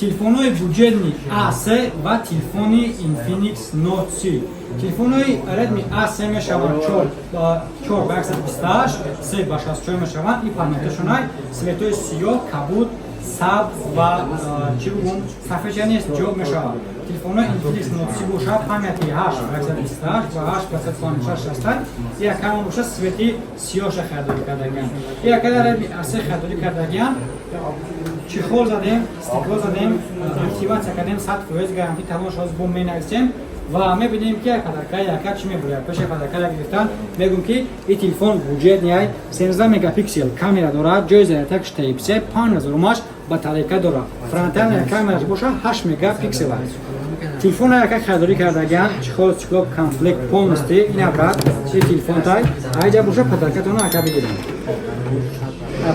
Телефонҳои бюджетный A3 ва телефони Infinix Note 30. Телефонҳои Redmi A3 мешаванд 4 ба 128, 3 ба 64 мешаванд. И памяташонай цветои сиёҳ, кабуд, сабз ва чӣ бигӯм, сафедча нест, ҷо мешавад. Телефонҳои Infinix Note 30 бошад, памяти 8 ба 128 ва 8 ба 156 ҳастанд. И якама бошад, цвети сиёҳша харидорӣ кардагиан. И якада Redmi A3 харидорӣ кардагиан, чехол задем, стекло задем, активация кардем, 100% гарантӣ тамом шуд. Бо менависем ва мебинем, ки подаркаи яка чӣ мебурад. Пеши подаркая гирифтан мегӯм, ки ин телефон бюджетный, 17 мегапиксел камера дорад, ҷои зарядкаш Type-C, 5000 умаш батарейка дорад, фронтальная камераш боша 8 мегапиксел аст. Телефон яка харидорӣ кардагиан, чехол, стекло комплект полностью. Ина, брат, чи телефон тай айҷа боша, подаркатона ака бигирем.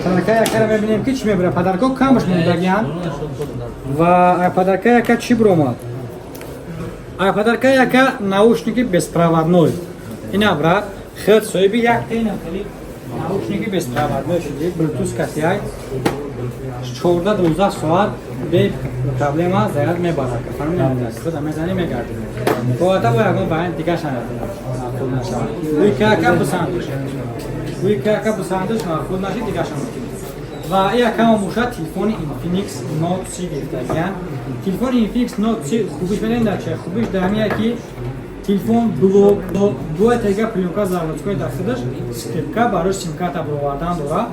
Подарка якара мебинем, ки чӣ мебурад. Подарко камаш мондагиан ва подарка яка чӣ биромад? А подарка яка наушники беспроводной. Ина, брат, хел соҳиби якта ина хели наушники беспроводной шуди, Bluetooth касиай, 14-12 соат бе проблема заряд мебарад. Фаҳмидам, худа мезанӣ, мегардӣ. Боята бо ягон вариант дигаш маъқул нашавад. Уи кака бисандиш. Уи кака бисандиш, маъқул нашид, дигаша мумкин. Ва якама бошад, телефони Infinix Note 30 гирифтагиян. Телефони Infinix Note 30 хубиш медонед дар чия? Хубиш дар ҳамия, ки телефон блок дуа тега плёнка заводской дар худаш, скрепка барои симкарта баровардан дора,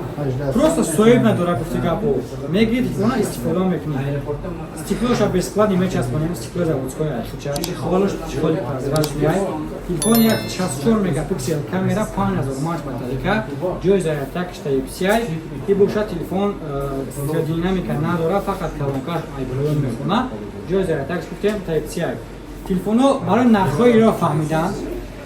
просто соҳиб надора. Гуфти гапо, мегири телефона, истифода мекунӣ, стеклоша бесплатно мечаспонем, стекло заводской айхича, чехолаш чехоли прозрачный. Телефон як 64 мегапиксел камера, 5000 мАч батарейка, ҷои зарядкаш Type-C. И бошад, телефон динамика надора, фақат колонкаш айбрӯён мехона, ҷои зарядкаш гуфтем Type-C. Телефонҳо барои нархҳои иро фаҳмидан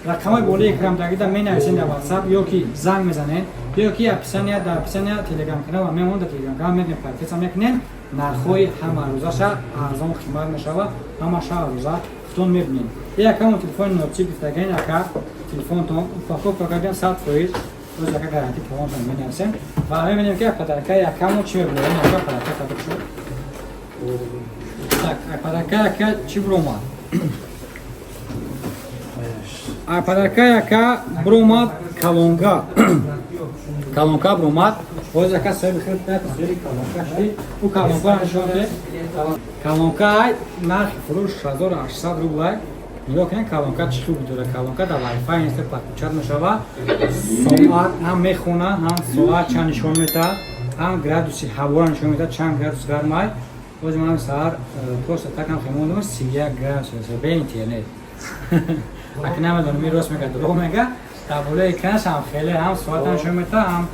рақамҳои болои экран дагида менависен дар WhatsApp ё ки занг мезанед, ё ки описания, дар описания Телеграм канал мемонад, дар Телеграм канал мегӯем, подписаться мекунед. Нархҳои ҳамарӯзаша арзон қимат мешава, ҳамаша рӯза худтон мебинед. Якамон телефони Note 30 гуфтаган, яка телефонтон упаковка кардем, 100% боз яка гарантӣ талонтон менависем ва мебинем, ки подарка якамон чӣ мебинем. Яка подарка табик шуд. Так, подарка яка чӣ биромад? А подарка яка биромад колонка, колонка биромад. Боз яка соҳиби хел соҳиби колонка шуди. Ӯ колонка нишон де. Колонка нархи фурӯш 6800 рублай. Нигоҳ кунед, колонка чӣ хуб дора. Колонка дар Wi-Fi нест, подключать мешава, соат ҳам мехона, ҳам соат чанд нишон метаҳад, ҳам градуси ҳавора нишон метаҳад, чанд градус гармай. Боз ман саҳар просто такам хемондам, 31 градус бе интернет. Аки намедонам, ин рост мега, дурӯғ мега. Дар болои экранаш ҳам хеле ҳам соата нишон метаҳад, ҳам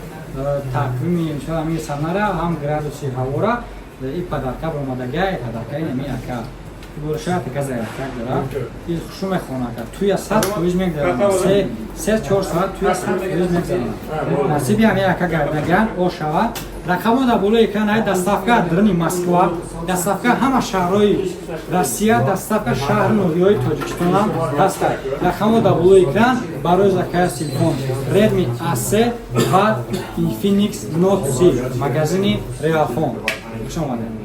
тақвими мисол ҳамин санара, ҳам градуси ҳавора. И подарка баромадагия, и подарка ин ака боршаят газа як дора. И хушу мехона, ака туя 100% мегзарона, 3-4 соат туя 100% мегзарона. Насиби ҳамин ака гардагиан о шавад. Рақамҳо дар болои экран ай. Доставка даруни Москва, доставка ҳама шаҳрҳои Россия, доставка шаҳру ноҳияҳои Тоҷикистонам ҳастад. Рақамҳо дар болои экран барои заказ телефон Redmi A3 ва Infinix Note 30, магазини Реалфон. Хуш омадед.